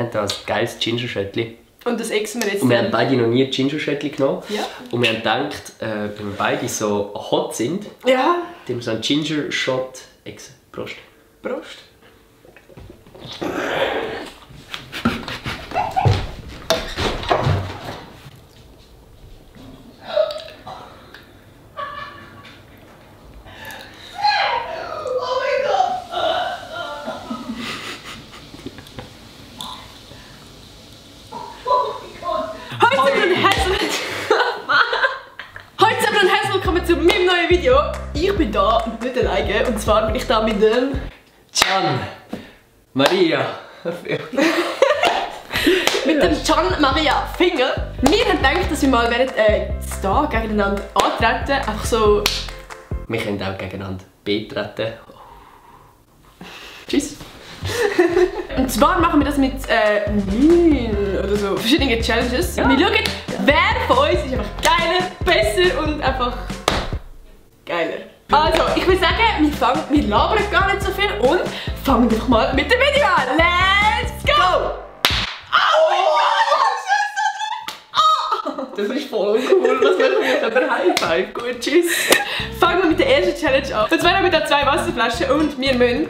Wir haben hier ein geiles Ginger-Schöttli. Und das exen wir jetzt. Und wir haben beide noch nie Ginger-Schöttli genommen. Ja. Und wir haben gedacht, wenn wir beide so hot sind, ja. dann wir so einen Ginger-Shot exen. Prost. Prost. Zu meinem neuen Video. Ich bin da nicht alleine und zwar bin ich da mit dem Can Maria. mit dem Can Maria Finger. Wir haben gedacht, dass wir mal Star gegeneinander antreten. Einfach so. Wir können auch gegeneinander betreten. Tschüss. Und zwar machen wir das mit 9 oder so verschiedenen Challenges. Ja. Wir schauen, wer von uns ist einfach geiler, besser und einfach geiler. Also, ich würde sagen, wir labern gar nicht so viel und fangen doch mal mit dem Video an. Let's go! Das ist voll cool, was machen wir jetzt? Aber High Five, gut, tschüss! Fangen wir mit der ersten Challenge an. Und zwar haben wir da 2 Wasserflaschen und wir müssen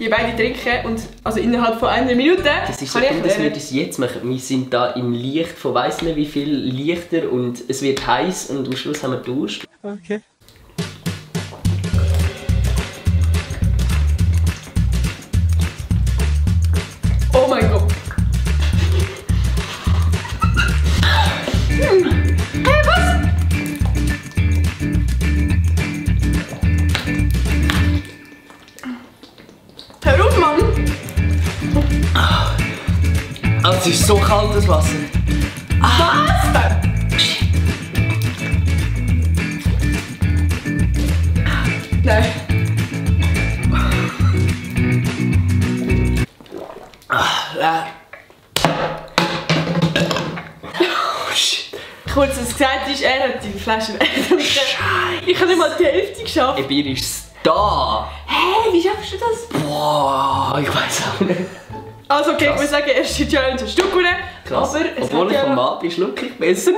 die beide trinken und also innerhalb von 1 Minute. Das ist so cool, dass wir das jetzt machen. Wir sind da im Licht von weiss nicht wie viel Lichter und es wird heiß und am Schluss haben wir Durst. Okay. Oh mein Gott. Hey, was? Hör auf, Mann! Also, es ist so kalt, das Wasser. Was? Nein. Oh, shit. Kurz, was gesagt ist, er hat die Flasche Scheiße. Ich habe nicht mal die Hälfte geschafft. Ein Bier ist da. Hey, wie schaffst du das? Boah, ich weiß auch nicht. Also okay, ich muss sagen, erste Challenge ein Stück gewonnen. Krass. Aber es obwohl ich vom Mann bin, schlucke ich besser. Ja.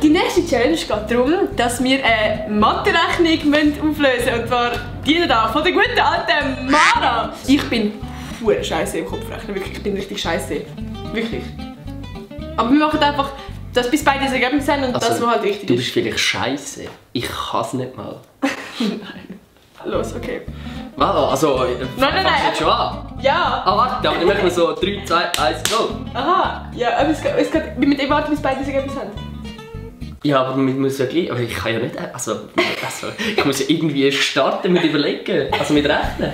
Die nächste Challenge geht darum, dass wir eine Mathe-Rechnung auflösen müssen. Und zwar die da von der guten alten Mara. Ich bin verdammt scheiße im Kopfrechnen. Wirklich, ich bin richtig scheiße. Wirklich. Aber wir machen einfach, dass bis beide das Ergebnis haben und also, das, was halt richtig ist. Du bist vielleicht scheiße. Ich kann es nicht mal. Nein. Los, okay. Was? Also, nein. Jetzt schon an? Ja. Ah, warte, aber dann machen wir so 3, 2, 1, go. Aha. Ja, aber es geht mit dem warten, bis beide das Ergebnis haben. Ja, aber wir müssen ja gleich. Aber ich kann ja nicht. Also ich muss ja irgendwie starten mit Überlegen. Also mit Rechnen.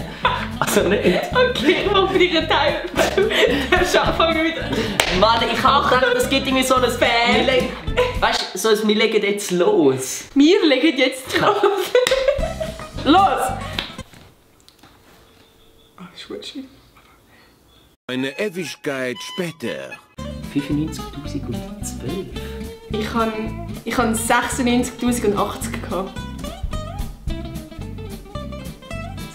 Also nicht. Okay, ich mache für dich einen Timer. Dann fangen wir wieder an. Mann, ich habe gedacht, das gibt irgendwie so ein Fan. Weißt du, so wir legen jetzt los. Wir legen jetzt los. Los! Ah, ist gut schön. Eine Ewigkeit später. 95.012. Ich habe 96.080 gehabt.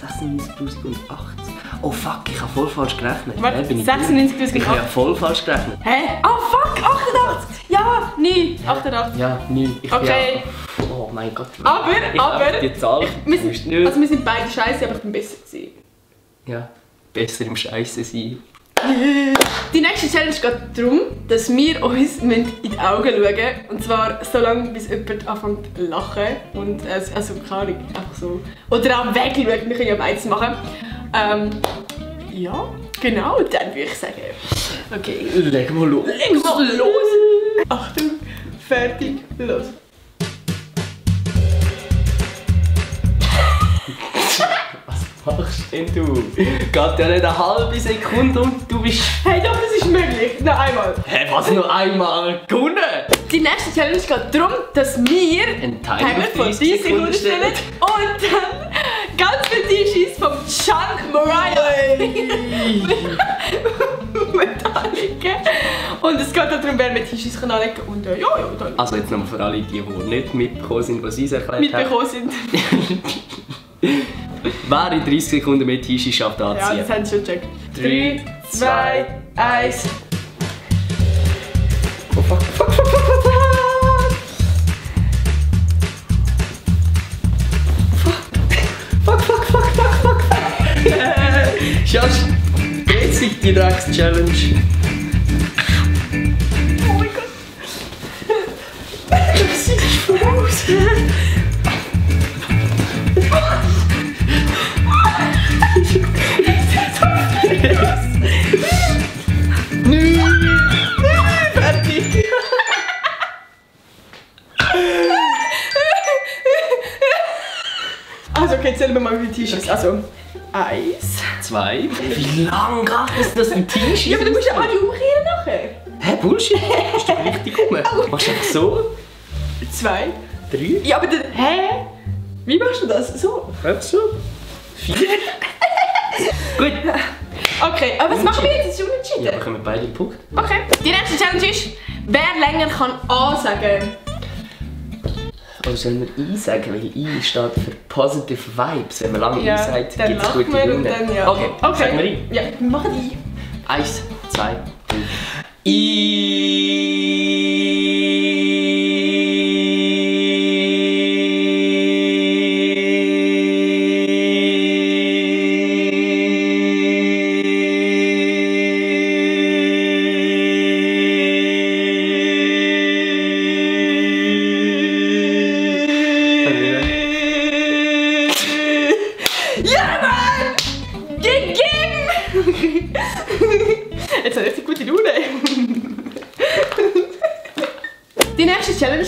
96.080. Oh fuck, ich habe voll falsch gerechnet. Warte, Bin ich 96.080. Ich habe ja voll falsch gerechnet. Hä? Oh fuck, 88! Ja, 9, 88. Ja, 9. Okay. Ja, oh mein Gott. Aber die Zahl. wir sind beide scheiße, aber ich bin besser gewesen. Ja, besser im Scheiße sein. Die nächste Challenge geht darum, dass wir uns in die Augen schauen. Und zwar so lange, bis jemand anfängt zu lachen. Und also keine Ahnung, einfach so. Oder auch wegschauen, wir können ja beides machen. Ja, genau, dann würde ich sagen. Okay. Legen wir los. Legen wir los! Achtung, fertig, los! Was machst denn du? Geht ja nicht eine halbe Sekunde und du bist... Hey doch, das ist möglich! Noch einmal! Hä, was nur einmal gewonnen? Die nächste Challenge geht darum, dass wir einen Timer von 30 Sekunden stellen und dann ganz viele T-Shirts vom Can Maria mit anlegen. Und es geht darum, wer mit T-Shirts anlegen kann. Und ja, dann. Also jetzt nochmal für alle, die nicht mitbekommen sind, was sie es erklärt haben. Mitbekommen sind. Wer in 30 Sekunden mehr T-Shirt schafft Ja, anziehen? das haben sie schon gecheckt. 3, 2, 1. Oh fuck, fuck, fuck, fuck, fuck, fuck, fuck, fuck, fuck, fuck, fuck. Schaust, dreht sich die Drecks-Challenge. Oh mein Gott. Das sieht voll aus. Fertig. Also, okay, zählen wir mal wie viele T-Shirts. Also, 1. 2. Wie lang geht das ein T-Shirt? Ja, aber du musst ja alle umkehren nachher. Hä, Bullshit? Bist du richtig rum? Machst du einfach so? 2. 3. Ja, aber dann, hä? Wie machst du das? So? Einfach so? 4. Gut. Okay, aber was machen wir jetzt? Das ist unentschieden. Ja, bekommen wir beide einen Punkt. Okay. Die nächste Challenge ist, wer länger kann A sagen. Oder sollen wir I sagen? Weil I steht für Positive Vibes. Wenn man lange I sagt, dann gibt es machen gute wir und Laune. dann ja. Okay, sagen wir I. Ja, wir machen I. 1, 2, 3. Ja, Mann! Gegeben! Jetzt hat richtig gute Laune. Die nächste Challenge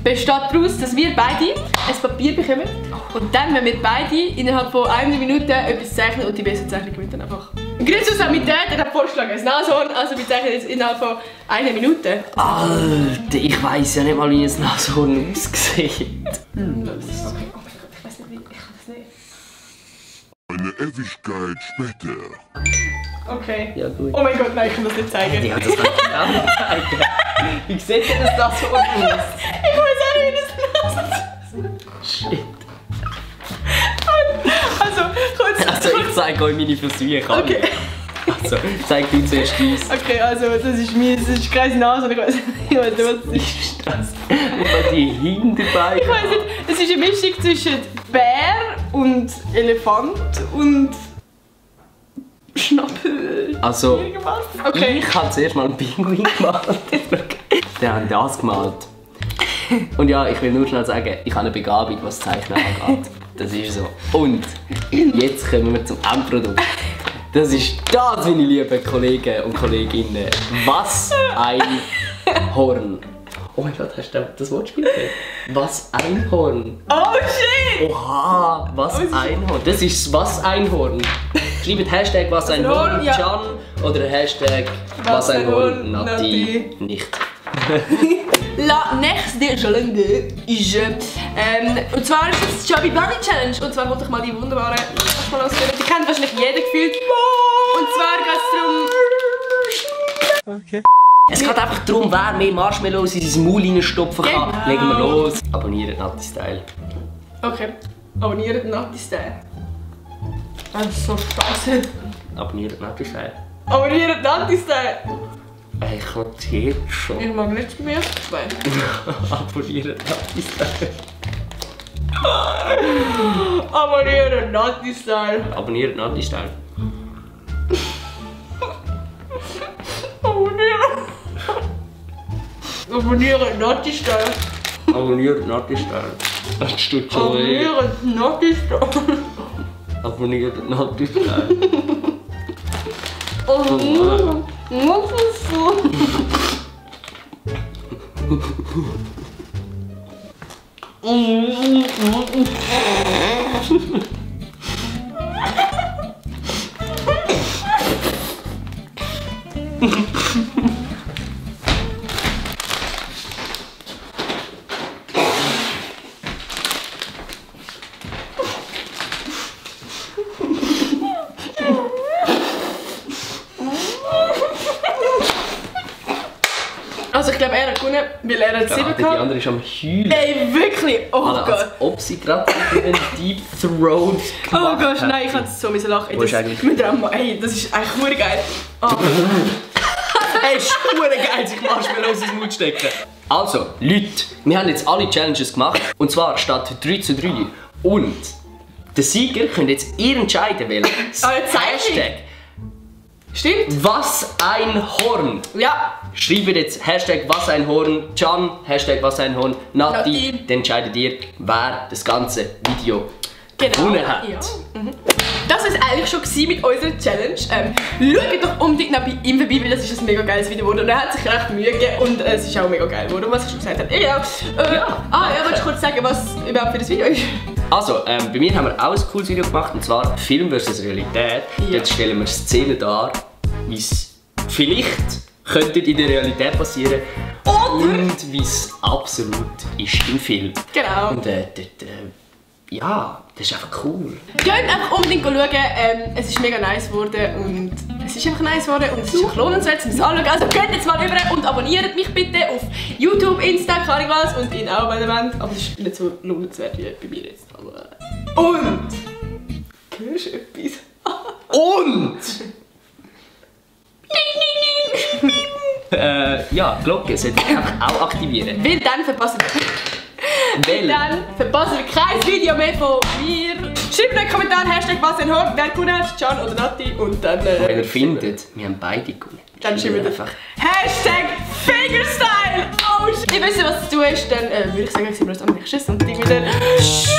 besteht daraus, dass wir beide ein Papier bekommen und dann, wenn wir beide innerhalb von 1 Minute etwas zeichnen und die beste Zeichnung gewinnt dann einfach. Grüße-Samität, er hat vorgeschlagen, ein Nashorn, also wir zeichnen jetzt innerhalb von 1 Minute. Alter, ich weiss ja nicht mal, wie ein Nashorn aussieht. Ich weiß nicht, wie, ich kann das nicht. Eine Ewigkeit später. Okay. Ja, gut. Oh mein Gott, nein, ich kann das nicht zeigen. Ja, das kann ich auch nicht zeigen. Wie sieht denn das Nashorn aus? Ich weiß auch nicht, wie das aussieht. Shit. Also, kurz. Also, ich zeige euch meine Versuche. Okay. Also, zeig du zuerst uns. Okay, also, das ist keine Nase, ich weiß nicht, was das ist. Das. Und die Hinterbeine. Ich weiß nicht, es ist eine Mischung zwischen Bär und Elefant und Schnappel. Also, Irgendwas. Okay. ich habe zuerst mal einen Pinguin gemalt. Dann habe ich das gemalt. Und ja, ich will nur schnell sagen, ich habe eine Begabung, was Zeichnen angeht. Das ist so. Und jetzt kommen wir zum Endprodukt. Das ist das, meine lieben Kollegen und Kolleginnen. Was ein Horn. Oh mein Gott, hast du das Wortspiel gehört? Was ein Horn. Oh shit! Oha, was ein Horn. Das ist was ein Horn. Schreibt Hashtag was ein Horn, ja. Can oder Hashtag was ein Horn, Nati, Nati. nicht. La nächste Challenge ist, und zwar ist es die Chubby Bunny Challenge. Und zwar wollte ich mal die wunderbare Marshmallows führen. Die kennt wahrscheinlich jeder gefühlt. Und zwar geht es darum... Okay. Es geht einfach darum, wer mehr Marshmallows in sein Maul reinstopfen kann. Genau. Legen wir los. Abonniert Nati Style. Okay, abonniert Nati Style. Das ist so scheiße. Abonniert Nati Style. Abonniert Nati Style. Ich kann es jetzt schon. Ich mag nicht mehr. Abonniert Nati Style. Abonniert Nati Style. Abonniert Nati Style. Abonniert Nati Style. Abonniert Nati Style. Das tut schon weh. Abonniert Nati Style. Abonniert Nati Style. Oh, was ist so? Also ich glaube, er gewonnen, weil er hat 7 Die gehabt. andere ist am Heulen. Ey, wirklich? Oh Als Gott. ob sie gerade einen Deep Throat Oh gemacht Gott, hat. nein, ich kann so lachen. Wo ist Das, eigentlich- mit Drama, ey, das ist eigentlich verdammt geil. Oh. Ey, ist geil, sich Marshmallows ins Mund stecken. Also, Leute, wir haben jetzt alle Challenges gemacht. Und zwar steht 3:3. Und der Sieger könnt jetzt ihr entscheiden, weil das Ah, jetzt zeig ich. Hashtag Stimmt? Was ein Horn. Ja. Schreibt jetzt Hashtag Was ein Horn, Can, Hashtag Was ein Horn, Nati. Nati. Dann entscheidet ihr, wer das ganze Video Genau. gewonnen hat. Ja. Das war es eigentlich schon mit unserer Challenge. Schaut doch unbedingt noch bei ihm vorbei, weil das ist ein mega geiles Video geworden. Und er hat sich recht Mühe gegeben und es ist auch mega geil geworden, was ich schon gesagt habe. Ja. Willst du kurz sagen, was überhaupt für das Video ist? Also, bei mir haben wir auch ein cooles Video gemacht, und zwar Film vs. Realität. Ja. Dort stellen wir Szenen dar, wie es vielleicht könnte in der Realität passieren und wie es absolut ist im Film. Genau. Und ja, das ist einfach cool. Geht einfach unbedingt schauen, es ist mega nice geworden und es ist einfach nice geworden und es ist auch lohnenswert, um es anzuschauen. Also geht jetzt mal rüber und abonniert mich bitte auf YouTube, Insta, keine Ahnung was und ihn auch, wenn ihr wollt. Aber es ist nicht so lohnenswert wie bei mir jetzt. Aber und! Hörst du etwas? Und! Ja, Glocke sollte ich einfach auch aktivieren. Weil dann verpassen Weil Dann verpassen wir kein Video mehr von mir. Schreibt in den Kommentaren Hashtag was ein Horn, wer gewonnen hat, Can oder Nati. Und dann wenn ihr findet, wir haben beide gewonnen. dann schreibt ihr einfach. Hashtag Fingerstyle. Oh shit. Ihr wisst, was zu tun ist, dann würde ich sagen, sehen wir uns am nächsten Sonntag wieder. Tschüss.